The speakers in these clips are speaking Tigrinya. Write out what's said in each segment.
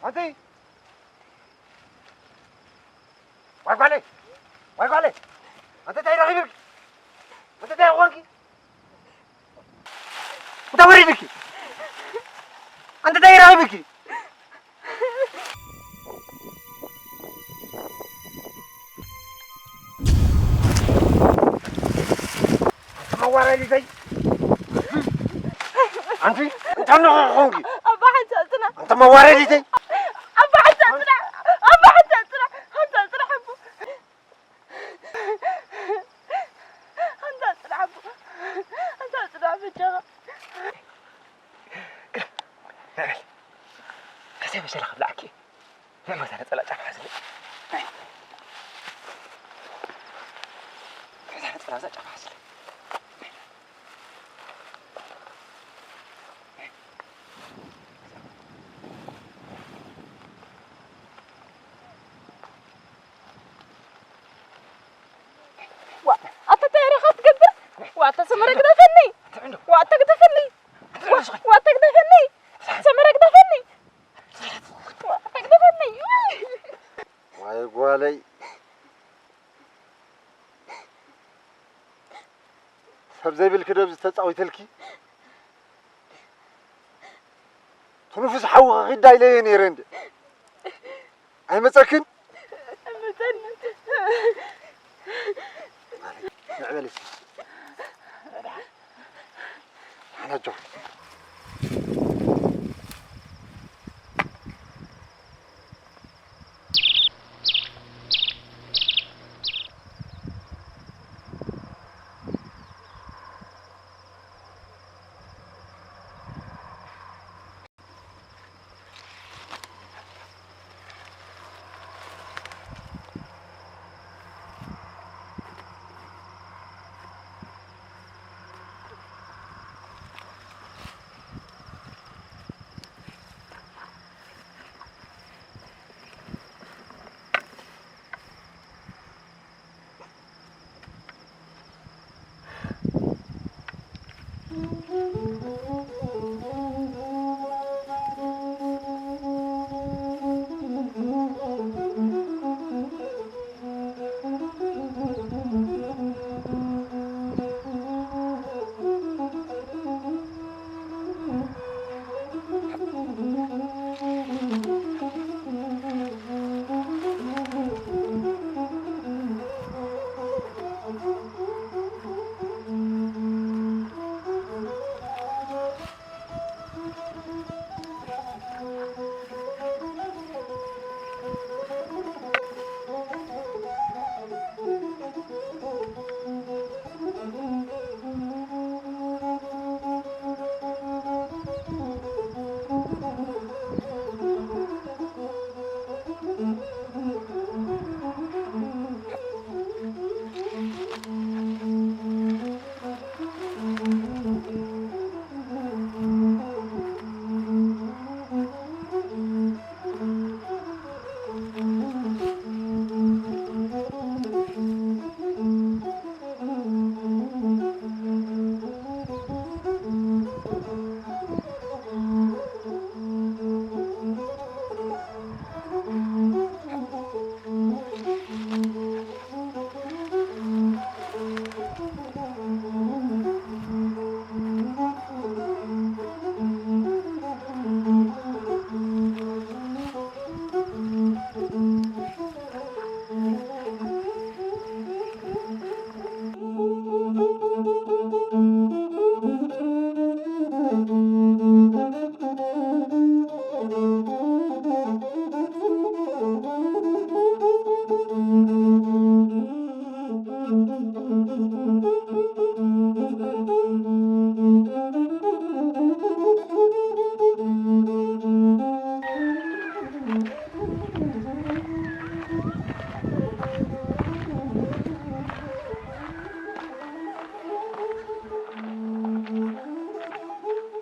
ኣንተይ! ዋይ ጓለይ! ዋይ ጓለይ! ኣንተ እንታይ ረኺብኪ? ኣንተ እንታይ ኾንኪ? እንታይ ወሪድኪ? ኣንተ እንታይ ረኺብኪ? ኣንቲ መዋረዲተይ! ኣንቲ እንታይ ነኺ ኾንኪ? ኣባ ሓንሳብ ጽናሕ! ኣንቲ መዋረዲተይ! ኣባ ሓንሳብ ጽናሕ! ኣባ ሓንሳብ ጽናሕ! ሓንሳብ ጽናሕ ኣቦ! ሓንሳብ ጽናሕ ኣቦ! ሓንሳብ ጽናሕ በጃኻ! ንዕበል። ከሰይ መሸላ ክብላዓኪ። ንዕበል፣ እዛ ነጸላ ጫፍ ሓዝለይ። እዛ ነጸላ፣ እዛ ጫፍ ሓዝለይ። ዋ፣ ኣታ እንታይ ኢኻ ትገብር? ዋ፣ ኣታ ሰመረ ግደፈኒ። ዋ፣ ኣታ ግደፈኒ። ዋ፣ ዋ፣ ኣታ ግደፈኒ። ሰመረ ግደፈኒ። ዋ፣ ኣታ ግደፈኒ። ዋይ ጓለይ፣ ሰብ ዘይብልኪ ዶ ኣብዚ ተጻዊተልኪ? ትንፍስ ሓዊ ኺዳ ኢለዮ ነይረ እንደ። ኣይመጸክን? ኣይመጸንን። ንዕበል እስኪ። ሓናጆ።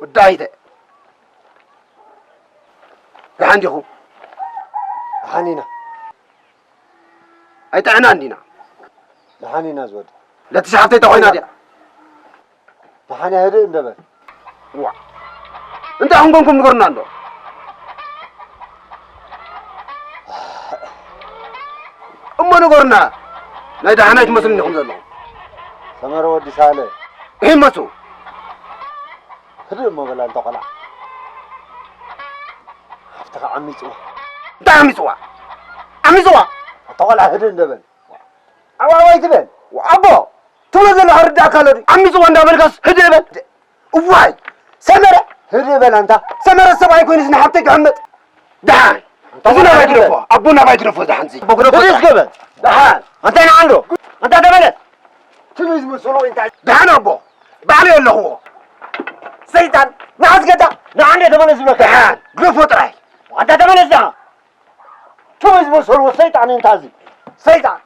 ወዳይተ ደሓን ዲኹም? ደሓን ኢና። ኣይጥዕናን ዲና? ደሓን ኢና ዝወዲ። ለትሽዓተይ ተኾይና ድያ? ደሓን እያ ህድእ እንደ በል። ዋ። እንታይ ከም ኮንኩም ንገሩና እንዶ። እሞ ንገሩና። ናይ ደሓን ኣይትመስሉን ኢኹም ዘለኹም። ሰመረ ወዲ ሳለ። ይህመሱ። ህድእ እሞ በላ እንተ ቆልዓ። ሓፍትኻ ዓሚፅዋ። እንታይ ዓሚፅዋ? ዓሚፅዋ? ኣታ ቆልዓ ህድእ እንደ በል። ኣዋዋይ ትበል። ኣቦ፣ ትብሎ ዘለኻ ርዳእካ ኣሎ ድዩ? ዓሚፅዋ እንዳበልካስ ህድእ በል። እዋይ፣ ሰመረ፣ ህድእ በል ኣንታ። ሰመረ ሰብኣይ ኮይኑስ ንሓብተይ ክሕመጥ። ደሓን። እዚ ናባይ ግደፎ፣ ኣቦ ናባይ ግደፎ፣ ደሓን እዚ። ኣቦ ግደፎ፣ ህድእ እስከ በል። ደሓን። ኣንታ ንዓ እንዶ፣ ኣንታ ተመለስ። ትብይ ዝመስሎ እንታይ? ደሓን ኣቦ፣ ባዕለይ ኣለኹዎ። ሰይጣን፣ ንዓ ዝገዳ፣ ንዓ እንደ ተመለስ ዝብለካ። ደሓን፣ ግደፎ ጥራይ። ኣንታ ተመለስ ደኣ። ትብይ ዝመሰልዎ ሰይጣን እንታ እዚ ሰይጣን።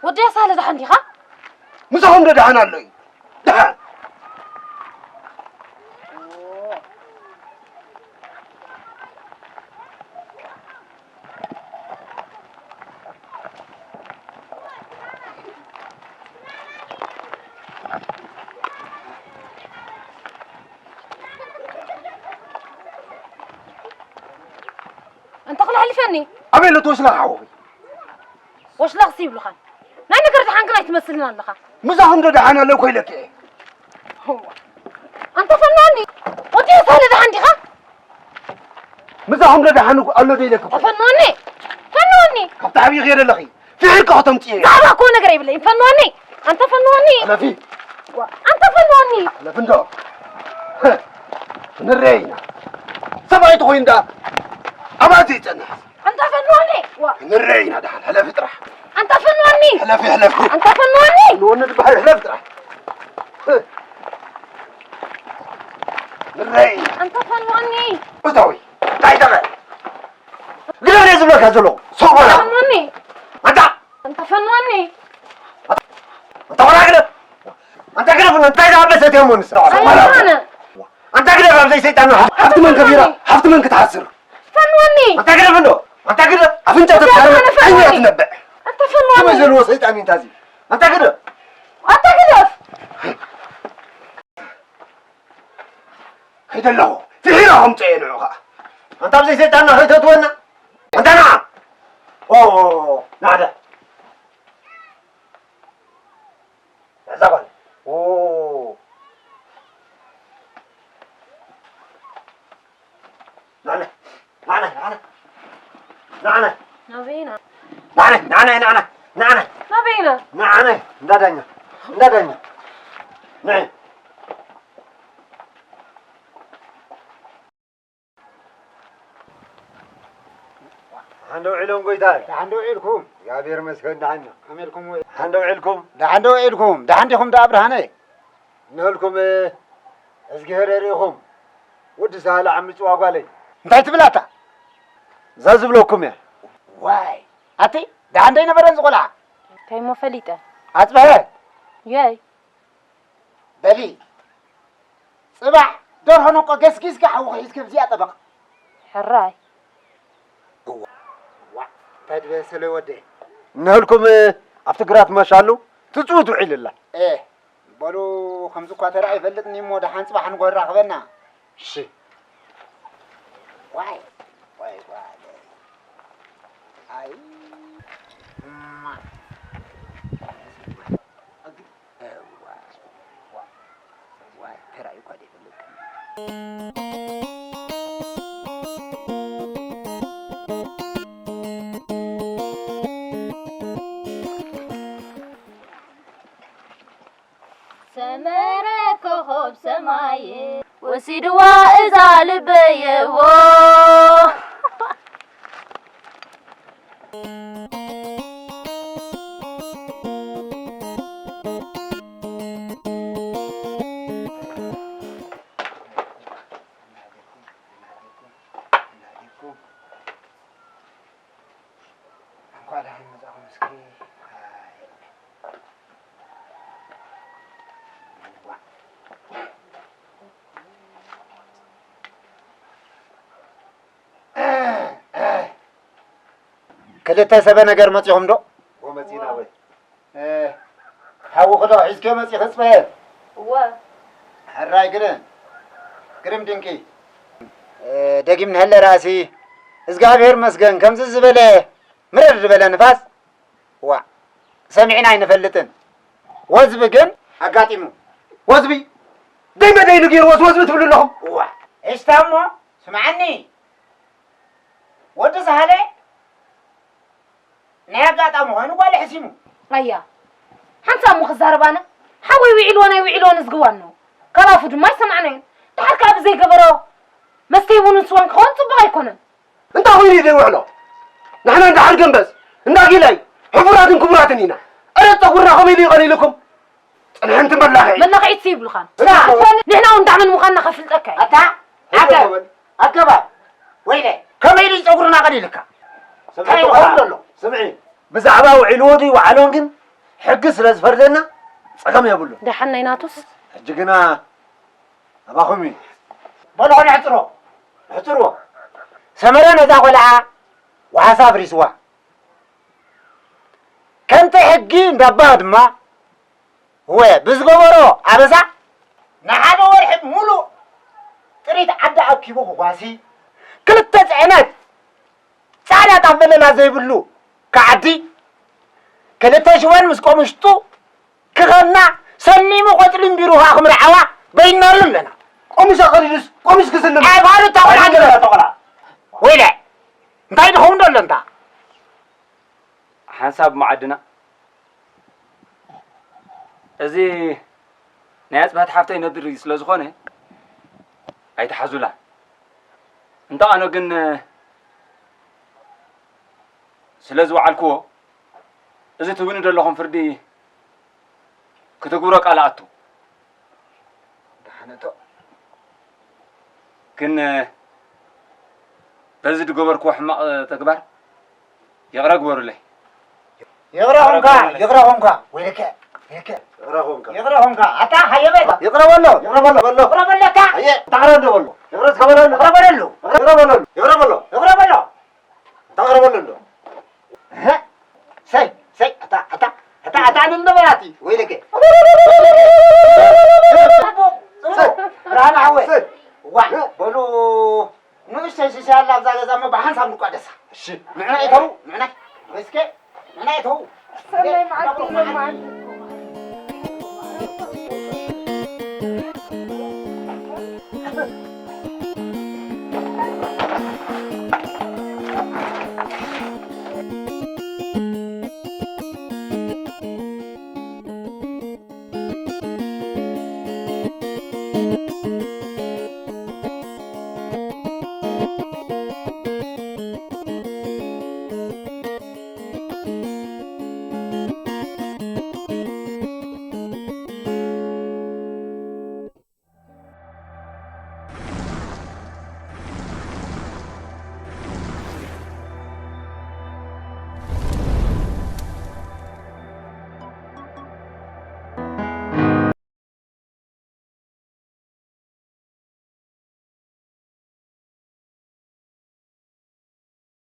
ወዲ ያሳለ ደሓን ዲኻ? ምሳኹም ዶ ደሓን ኣሎ እዩ? ደሓን። ኣንታ ክልሕልፈኒ። ኣበይ ኣሎ ትወስላ ሓወኺ? ወሽላኽሲ ይብሉኻ። ናይ ነገር ደሓን ግን ኣይትመስልን ኣለኻ። ምሳኹም ዶ ደሓን ኣሎ እኮ ኢለኪ እየ። ኣንታ ፈንወኒ። ወዲ ሳለ ደሓን ዲኻ? ምሳኹም ዶ ደሓን ኣሎ ዶ ኢለኪ እኮ። ፈንወኒ። ፈንወኒ። ካብቲ ዓብዪ ከየደ ኣለኺ። ፍሒርካ ከተምፅዮ እየ። ዛዕባ እኮ ነገር የብለይን። ፈንወኒ። ኣንታ ፈንወኒ። ኣለፊ። ኣንታ ፈንወኒ። ኣለፊ እንዶ። ንረይ ኢና። ሰብኣይ ተኾይኑ ደኣ ኣባቲ ይጸንሕ። ኣንታ ፈንወኒ። ዋ። ንረይ ኢና ደሓን። ሕለፊ ጥራሕ። ኣንታ ፈንወኒ። ሕለፊ፣ ሕለፊ። ኣንታ ፈንወኒ። ንወኒ ዝበሃል ሕለፊ ጥራሕ። ንረይ ኢና። ኣንታ ፈንወኒ። እታዊ። እንታይ ተበል? ግደፍ እየ ዝብለካ ዘለኹ። ሰው በላ። ፈንወኒ። ኣንታ። ኣንታ ፈንወኒ። ኣንታ ወላ ግደፍ። ኣንታ ግደፍ፣ እንታይ ዝኣበሰት እዮም ወንስ? ኣይኮነ። ኣንታ ግደፍ፣ ኣብዘይ ሰይጣን ነው። ሃብቲ መን ከቢራ? ሃብቲ መን ክትሓስር? ፈንወኒ። ኣንታ ግደፍ እንዶ። ኣንታ ግደፍ። ኣፍንጫ ተትሓርም፣ ፈንወኒ። ዓይኒ ትነብዕ። ኣንታ ፈንወኒ። ከመይ ዘለዎ ሰይጣን እዩ እንታዚ? ኣንታ ግደፍ። ኣንታ ግደፍ። ከይደ ኣለኹ። ፍሒራ ከምፅኦ እየ ንዑ ኸዓ። ኣንታ ኣብዘይ ሰይጣንና ከይተእትወና። ኣንታ ንዓ። ኦ፣ ንዓደ። እዛ ጓል። ኦ። ንዓነ፣ ንዓነ፣ ንዓነ። ንዓነ። ናበይና? ንዓነ፣ ንዓነ፣ ንዓነ፣ ንዓነ። ናበይና? ንዓነ። እንዳ ዳኛ፣ እንዳ ዳኛ። ንዒ። ደሓን ዶ ውዒሎም ጎይታይ? ደሓን ዶ ውዒልኩም? እግዚኣብሔር ይመስገን ደሓን ኢና። ከመይ ኢልኩም ውዒ-? ደሓን ዶ ውዒልኩም? ደሓን ዶ ውዒልኩም? ደሓን ዲኹም ዶ ኣብርሃነ? እንህልኩም፣ እዝግሄር የርእኹም። ወዲ ሳህለ ዓሚፅዋ ጓለይ። እንታይ ትብል ኣታ? እዛ ዝብለኩም እየ። ዋይ፣ ኣቲ፣ ደሓን ዶ ኣይነበረን ዝቆልዓ? እንታይ እሞ ፈሊጠ? ኣፅበሀ። የይ። በሊ፣ ፅባሕ ደርሆ ነቆ ገስጊስኪ ሓውኺ ሒዝኪ ኣብዚኣ ጠበቕ። ሕራይ። እዋ፣ እዋ፣ እንታይ ዝበሰለ ወደ። እንህልኩም ኣብቲ ግራት ማሻሉ ትፅውት ውዒልላ። ኤ፣ በሉ፣ ከምዚ እኳ ተራእየ ይፈልጥኒ እሞ ደሓን ፅባሕ ንጎ ይራኸበና። እሺ። ዋይ፣ ዋይ፣ ዋይ። ኣይ፣ እማ። እዋ፣ እዋ፣ ተራእዩ እኳ ዘይፈልጥ። ሰመረ ኮኾብ ሰማይ ወሲድዋ እዛ ልበየዎ። ክልተ ሰበ ነገር መጺኹም ዶ? እወ መጺና ወይ። እ፣ ሓውኺ ዶ ሒዝክዮ መጺኺ ጽበየ? እወ። ሕራይ ግርም። ግርም ድንቂ። እ፣ ደጊም ንሀለ ራእሲ። እግዚኣብሔር መስገን ከምዚ ዝበለ ምርር ዝበለ ንፋስ። ዋ፣ ሰሚዕና ኣይንፈልጥን። ወዝቢ ግን ኣጋጢሙ። ወዝቢ? ደይ መደይ ንገይሩ ወዝ ወዝቢ ትብሉ ኣለኹም? ዋ፣ እሽታ እሞ ስምዓኒ። ወዲ ሳህለ ናይ ኣጋጣሚ ኮይኑ ጓል ሕሲሙ። ኣያ፣ ሓንሳብ እሞ ክዛረብ ኣነ። ሓወይ ውዒልዎ ናይ ውዒልዎ ንዝግዋን ነው። ካብ ኣፉ ድማ ኣይሰማዕናዮን። ድሓር ከኣ ብዘይገበሮ መስተይ ቡንን ስዋን ክኸውን ጽቡቕ ኣይኮነን። እንታይ ኮይኑ እዩ ዘይውዕሎ? ንሕና እንዳ ሓርገንበስ፣ እንዳ ጊላይ፣ ሕፉራትን ክቡራትን ኢና። እረ ጸጉርና ከመይ ኢሉ ይቐሊልኩም? ጽንሕንቲ መላኽዒ። መላኽዒት ይብሉኻን። ንሕና እውን ዳመን ምዃንና ከፍልጠካ እዩ። ኣታ፣ ኣገ-፣ ኣገባብ። ወይለ፣ ከመይ ኢሉ ጸጉርና ቀሊልካ? ስምዒ እንታይ ይኸውን ኣሎ? ስምዒ፣ ብዛዕባ ውዒልዎ ድዩ ወዓሎን ግን ሕጊ ስለ ዝፈርደና ጸገም የብሉን። ደሓን ናይ ናቱስ? ሕጂ ግና ኣባኹም እዩ። በሉ ኾነ ሕጽሮ፣ ሕጽርዎ። ሰመረ ነዛ ቆልዓ ወሓሳ ኣፍሪስዋ። ከምቲ ሕጊ እንዳባ ድማ፣ እወ፣ ብዝገበሮ ኣበሳ ንሓደ ወርሒ ሙሉእ ጥሪት ዓዲ ኣኪቡ ክጓሲ፣ ክልተ ጽዕነት ጻዕዳ ጣፍ በለላ ዘይብሉ ከዓዲ፣ ክልተ ሽወን ምስ ቆምሽጡ ክኸና፣ ሰኒሙ ቆጽሊ እምቢሩ ኸኣ ክምርዓዋ በይናሉ ኣለና። ቆሚሽ ኣቐዲዱስ፣ ቆሚሽ ክስልም። ኣይ፣ ባዶ ተቖላ፣ ኣይደለ ተቖላ። ወይለ፣ እንታይ ድኸውን ደሎ እንታ? ሓንሳብ መዓድና፣ እዚ ናይ ኣጽብሃት ሓፍተይ ነድሪ ስለ ዝኾነ ኣይትሓዙላ። እንተ ኣነ ግን ስለ ዝወዓልክዎ፣ እዚ ትብኒ ዘለኹም ፍርዲ ክትግብሮ ቃል ኣቱ። ደሓነቶ። ግን በዚ ዝገበርክዎ ሕማቕ ተግባር ይቕረ ግበሩለይ። ይቕረ ኾንካ፣ ይቕረ ኾንካ። ወይለከ፣ ወይለከ። ይቕረ ኾንካ። ይቕረ ኾንካ። ኣታ ሃየ በል። ይቕረ በሎ። ይቕረ በሎ። በሎ። ይቕረ በለካ። ሃየ። ታቕረ እንደ በሎ። ይቕረ እስከ በሎ። ይቕረ በለሉ። ይቕረ በሎ። ይቕረ በሎ። ይቕረ በሎ። ታቕረ በሎ እንዶ። እህ፣ ሰይ፣ ሰይ፣ ኣታ፣ ኣታ፣ ኣታ፣ ኣታ፣ ኣነ እንደ በላቲ። ወይለከ። ጽቡቕ፣ ጽቡቕ። ብርሃን ሓወይ። ሰይ። ዋ፣ በሉ። ንእሽተይ ሽሻ ኣላ ኣብዛ ገዛ እሞ ብሓንሳብ ንቋደሳ። እሺ። ንዕና ይተው፣ ንዕና። ወይስከ፣ ንዕና ይተው። ሰናይ መዓልቲ፣ ሰናይ መዓልቲ።